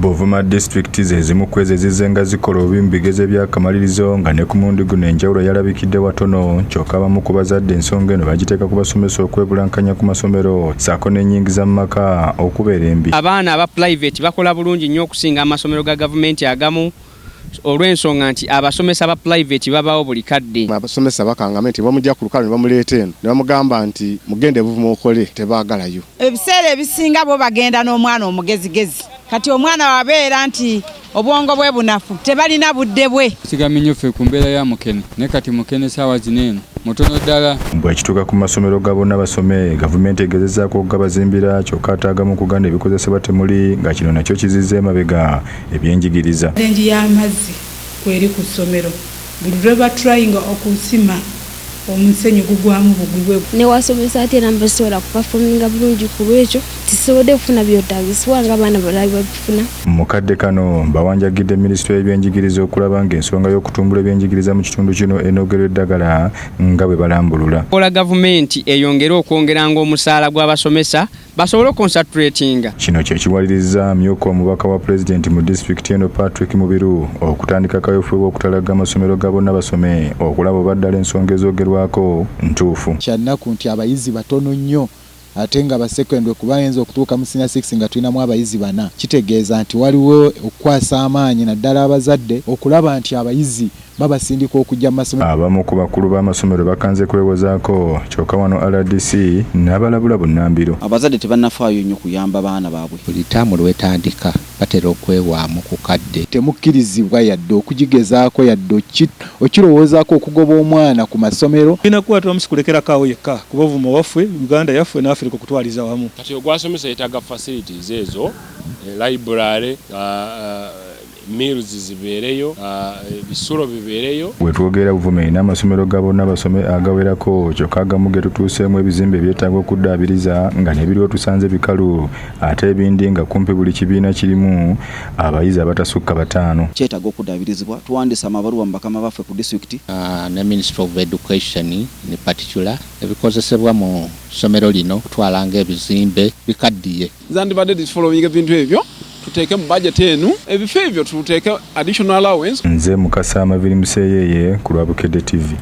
Buvuma disitulikiti ze zimu ku ezo ezizze nga zikola obubi mu bigezo eby'akamalirizo nga ne ku mulundi guno enjawulo yalabikidde watono, kyokka abamu ku bazadde ensonga eno bagiteeka ku basomesa okwebulankanya ku masomero ssaako n'ennyingiza mu maka okubeera embi. Abaana aba pulayiveti bakola bulungi nnyo okusinga amasomero ga gavumenti agamu olw'ensonga nti abasomesa ba pulayiveti babaawo buli kadde. Abasomesa bakangame nti bamugya ku lukalu ne bamuleeta eno ne bamugamba nti mugende Buvuma okole, tebaagalayo. Ebiseera ebisinga bo bagenda n'omwana omugezigezi, kati omwana wabeera nti obwongo bwe bunafu, tebalina budde bwe. Tusigamye nnyo ffe ku mbeera ya mukene, naye kati mukene ssaawa zino eno mutono ddala. Bwekituuka ku masomero ga bonna basome, gavumenti egezezaako okugabazimbira kyokka ate agamu ku gano ebikozesebwa temuli nga kino nakyo kizizza emabega ebyenjigiriza. Challenge y'amazzi kweri ku ssomero, buli lwe batryinga okusima omusenyu gugwamu bugwi bwe. Newasomesa atya era mba sisobola kupafominga bulungi ku lwekyo tisobodde kufuna byetagisibwa nga abaana balala bebabifuna. Mu kadde kano bawanjagidde minisitule y'ebyenjigiriza okulaba ng'ensonga y'okutumbula ebyenjigiriza mu kitundu kino enogerwa eddagala nga bwe balambulula. Kola gavumenti eyongere okwongeranga omusaala gw'abasomesa basobole okonsatratinga. Kino kye kiwalirizza amyuka omubaka wa pulezidenti mu disitulikiti eno Patrick Mubiru okutandika kaweefube w'okutalagga amasomero ga Bonna Basome okulaba oba ddala ensonga ezoogerwako ntuufu. Kyannaku nti abayizi batono nnyo ate nga basekendwe kuba ayinza okutuuka mu senior six nga tulinamu abayizi bana. Kitegeeza nti waliwo okukwasa amaanyi naddala abazadde okulaba nti abayizi babasindika okujja mu masomero. Abamu ku bakulu b'amasomero bakanze kwewozaako kyokka wano rdc n'abalabula bunnambiro. Abazadde tebannafaayo nnyo kuyamba baana baabwe. Buli ttaamu lw'etandika batera okwewaamu ku kadde. Temukkirizibwa yadde okugigezaako yadde okukirowoozaako okugoba omwana ku masomero. Tulina kukwata wamu sikulekerako awo yekka kuba Buvuma waffe, Uganda yaffe ne Africa okutwaliza wamu. Kati ogwasomesa yetaaga facilities ezo, library, meals zibeereyo, ebisulo bibeereyo. Wetwogerera Buvuma erina amasomero ga bonna basome agawerako kyokka agamu ge tutuuseemu ebizimbe byetaaga okuddaabiriza nga n'ebiriwo tusanze bikalu ate ebindi nga kumpi buli kibiina kirimu abayizi abatasukka bataano. Kyetaaga okuddaabirizibwa. Tuwandiise amabaluwa mu bakama baffe ku disitulikiti. Ne Ministry of Education in particular ebikozesebwa mu ssomero lino okutwala ng'ebizimbe bikaddiye. Zandibadde difollowing ebintu ebyo tuteeke mu budget eno ebifo ebyo tuteeke additional allowance. Nze Mukasa Amaviri Museeyeeye ku lwa Bukedde TV.